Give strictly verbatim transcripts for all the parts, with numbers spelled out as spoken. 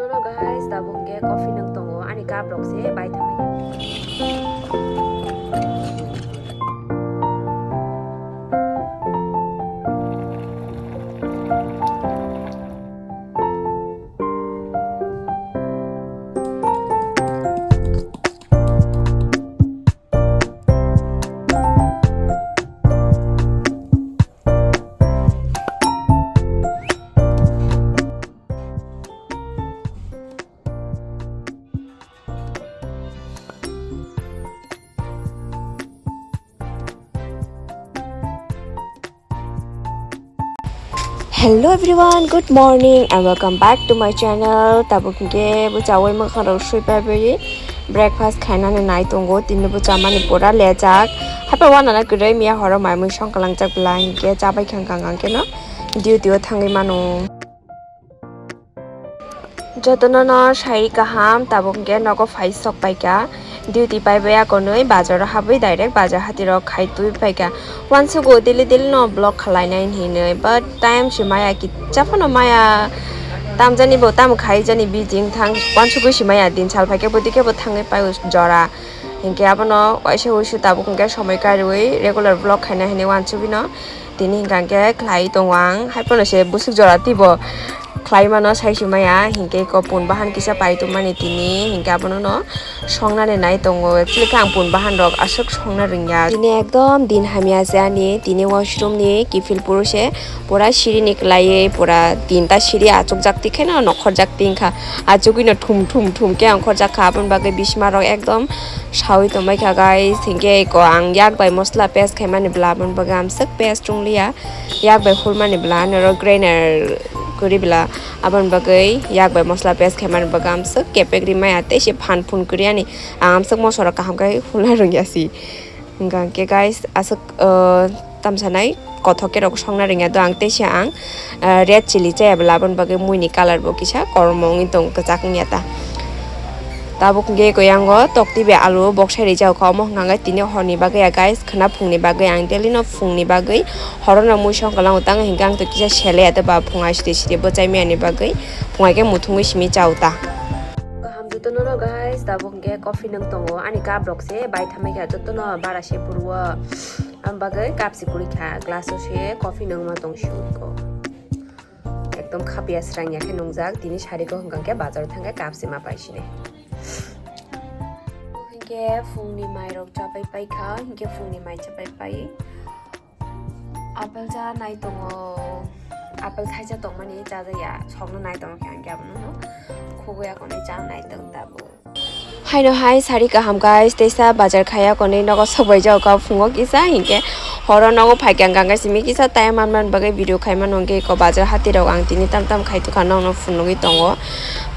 Nono guys, tabuk hwnkhe coffee nung tongo, ani cup rok se bai thamai. Hello everyone, good morning and welcome back to my channel. Tabuk hwnkhe bwchawai mwkhang rok sui pai bai breakfast khainani nai tongo. Tini bwchamani pura lejak. Haiphai wanana kwrwi miya horo mai mui song kalangjak bwla hwnkhe chabai khang khang ang kheno duty o thangwi mano. Jotono no sai kaham, tabuk hwnkhe nogo phai sok paikha. Duty pai baya konwi bazaro habwi direct bazar hati rok khai twi paikha. Wansugo daily daily no vlog khalai nai hinwi, but time se maya, kicha phano maya, tamjani bo tamo khai jani busy wngthang, wansugwi se maya din sal phaikhe bo dikhe bo thangwi pai jora. Hinkhe abono waisa wuisu tabuk hwnkhe somoi kariwi regular vlog khaina hinwi wansugwino. Tini hwnkha hwnkhe khlai tongo ang, haiphano se bwswk jora twibo khlai mano sai se maya, hinkhe ko pun bahan kisa pai tongmani tini, hinkhe abono no songnani nai tongo. Actually khe ang pun bahan rok aswk songna rwngya. Tini ekdom din hamya se ani, tini washroom ni kiphil puru se pura siri ni kwlaiwi pura tinta siri achukjak twi kheno nokhorjak twi wngkha. Achugwino thum thum thum khe ongkhorjak kha, aboni bagwi bisma rok ekdom sawi tongbai kha guys. Hinkhe eko ang yak bai mosla paste khaimani bwla aboni bagwi amswk paste wng liya, yak bai hulmani bwla norok grinder kwrwi bwla aboni bagwi yak bai mosla paste khaimani bagwi amswk kepek rimaya tei se phan phun kwrwi ani ang amswk moso rok kaham khe hulna rwngya si. Hingkha hingkhe guys, aswk, uh, tamsanai kothok kerok songna rwngya do ang, teisa ang, uh, red chili chaya bwla aboni bagwi muini colour bo kisa kormo wngwi tongo, kwchak wngya ta. Tabuk hingkhe koyango tokti bai alu boksai rijak kha, omo hwnka hwnkhe tini horni bagwi ya guys, khwna phungni bagwi ang daily no phungni bagwi horono mui songkha lango, tang hingkhe ang to kisa sele ya, tei ba phung ai sidi sidi bwchai miyani bagwi phung ai khe muthungwi simi chao ta. Kaham jotono no guys, tabuk hingkhe coffee nung tongo, ani cup rok se bai thamai kha jotono bara se phuruo. Am bagwi cup se kwrwi kha, glass o se coffee nungma tong si ui ko. Ekdom khapya srang ya khe nungjak, tini sari ko hwnkha khe bazar thang khe cup se ma pai sini. Hwnkhe phungni mai rok chapai pai kha, hwnkhe phungni mai chapai pai. Apple cha nai tongo, apple thaisa tongmani chajakya, sokno nai tongo khe ang khe abono no khugwi akonwi cha nai tong tabuk. Haino hai sari kaham guys, teisa bazar khaya konwi nogo sobai jao kha phungo kisa, hinkhe horo nogo phaikha hwnkha khe simi kisa time manmani bagwi video khaimano, hinkhe eko bazar hati rok ang tini tam tam khai tukha nokno phunugwi tongo.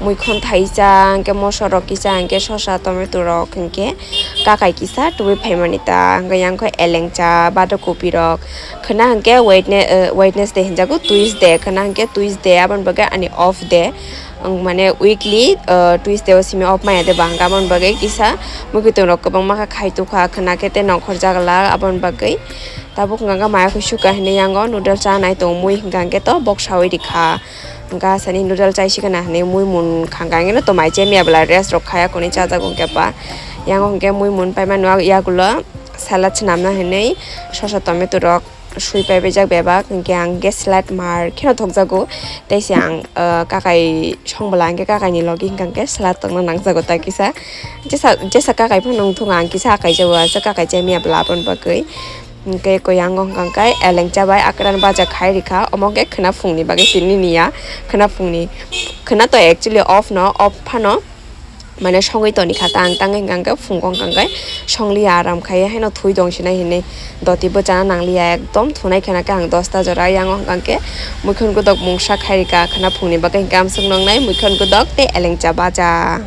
Muikhon thaisa, hinkhe moso rok kisa, hinkhe sosa, tomato rok, hinkhe kakai kisa tubui phaimani ta, hinkhe yang khe elengcha, badok kopi rok, khwna hinkhe Wedne-, eh, Wednesday hinjago, Tuesday, khwna hinkhe Tuesday, aboni bagwi ani off day. Ang mane weekly, uh, Tuesday o simi off maya de bang, aboni bagwi kisa mukitwng rok kwbangma khe khai tukha, khwna khe tei nongkhor jagala aboni bagwi. Tabuk hwnkha khe maya khe suka hinwi yango noodle cha nai tongo, mui hwnkha khe to bok sawi rikha. Hwnkha sani noodle chai sikana hinwi mui mun khangkha, hwnkhe no to mai chemiya bwla rest rok khaya konwi chajago hwnkhe pa. Yango hwnkhe mui mun paima nw yagulo salad swnamna hinwi sosa tomato rok sui paibaijak bebak, hinkhe ang gas light mar kheno thokjago. Tei se ang, ah, kakai song bwla hinkhe kakai ni logi hinkha hinkhe salad tongna nangjago ta kisa. Jesa, jesa kakai phano wngthung ang kisa akai jago, aswk kakai chemiya bwla aboni bagwi. Hinkhe koyango hinkha hinkhe elengcha bai akran baja khai rikha, omo hinkhe khwna phungni bagwi tini niya, khwna phungni, khwna to actually off no, off phano. Mane songwi toni kha ta ang tangwi hwnkha hwnkhe phungo hwnkha hwnkhe songliya aram khai haino thwi tong sinai hinwi doti bwchana nangliya ekdom thunai khwna khe ang dosta jora yango hwnkha hwnkhe muikhon godok mungsa khai rikha khwna phungni bagwi hwnkhe amswk nongnai muikhon godok tei elengcha baja.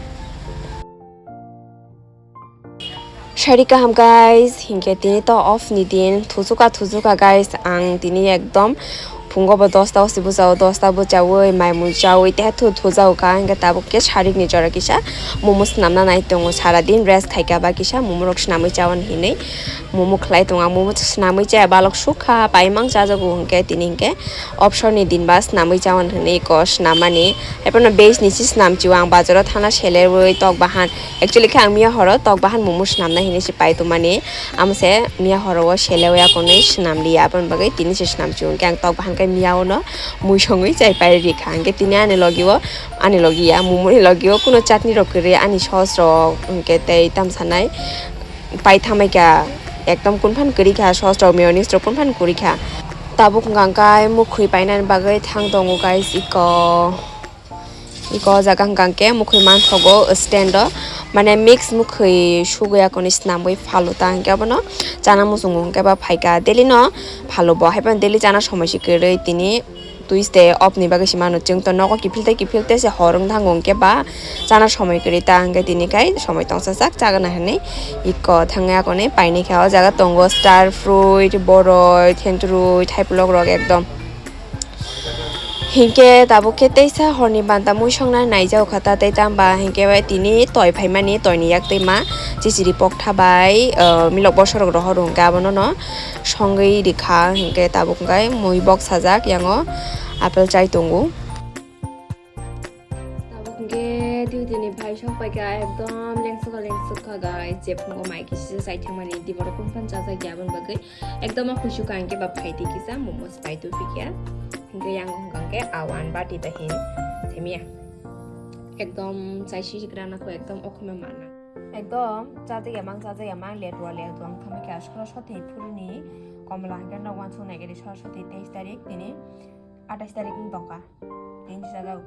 Sari kaham guys, hinkhe tini to off ni din, thusuka thusuka guys, ang tini ekdom Phungo bo dosta o se bwchao, dosta bwchaui, mai mui chaui, teha thu thujago kha, hwnkhe tabuk khe sarikni jora kisa momo swnamna nai tongo, sara din rest khaika ba kisa momo rok swnamwi chawan hinwi momo khlai tongo. Ang momo swnamwi chaya balok sukha, paimang chajago hwnkhe tini hwnkhe opsorni din ba swnamwi chawan hinwi iko swnamani. Haiphano veg ni se swnamchio ang bazaro thana seleui tok bahan. Actually khe ang miya horo tok bahan momo swnamna hinwi se pai tongmani. Amo se miya horo o seleui akonwi swnamliya, aboni bagwi tini se swnamchio hwnkhe ang tok bahan khe miya ono mui songwi chai pai rikha. Hwnkhe tini ani logi o, ani logi ya, momo ni logi o kuno chutney rok kwrwi, ani sauce rok hwnkhe tei tamo sanai pai thamai kha, ekdom kunphan kwrwi kha, sauce rok mayonnaise rok kunphan kwrwi kha. Tabuk hwnkha hwnkhe mukhwi painani bagwi thang tongo guys, iko, iko o jaga hwnkha hwnkhe mukhwi manthogo stand o, mane mix mukhwi sugwi akonwi swnamwi phalo ta hwnkhe abono chana muchungo hwnkhe ba phaikha daily no phalo bo, haiphano daily chana somoi se kwrwi tini. Tuesday off ni bagwi se mano, chwng to nogo kiphil tei kiphil tei se hor wng thango, hwnkhe ba chana somoi kwrwi ta, hwnkhe tini khai somoi tongsa sak chagana hinwi iko thangwi akonwi painai kha. O jaga tongo star fruit, boroi, thentrui, thaiplok rok ekdom. Hinkhe tabuk khe teisa horni banta mui songna naijao kha ta, tei tamo ba hinkhe bai tini toi phaimani, toini yak twi ma chichiri pokta bai, ah, milok bosorok rohor hwnkhe abono no songwi rikha, hinkhe tabuk hwnkhe mui bok sajak, yango apple chai tongo. Tabuk hwnkhe duty ni bai sokpaikha, ekdom lengsukha lengsukha guys, jephungo mai kisa chai thangmani, diborok kunphan chajak ya aboni bagwi ekdom o kuisukha, hinkhe ba phaidi kisa momos pai tubikha, hinkhe yango hwnkha hinkhe awan bati bai hin semiya, ekdom chai sijik rana kho, ekdom okhorma mana. Ekdom chajakya mang, chajakya mang, letwa letwa wng thangma khe Saraswati phuruni komla hwnkhe nok uansuk nai khe di Saraswati teis tarik tini atais tarik wng tongkha, tini sajak.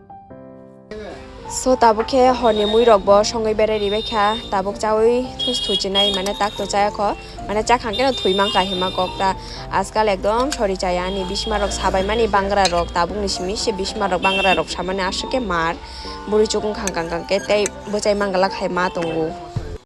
So tabuk khe horni mui rok bo songwi berai ribai kha, tabuk chaui thus thuchinai mane tak to chaya kho, mane chakhang khe no thwi mankha hima kok ta. Ajkal ekdom sori chaya ani bisma rok sabai mani bangra rok, tabuk ni simi se bisma rok bangra rok samani aswk khe mar, bwrwi chukung khang khang khang khe tei bwchai manglak hai ma tongo.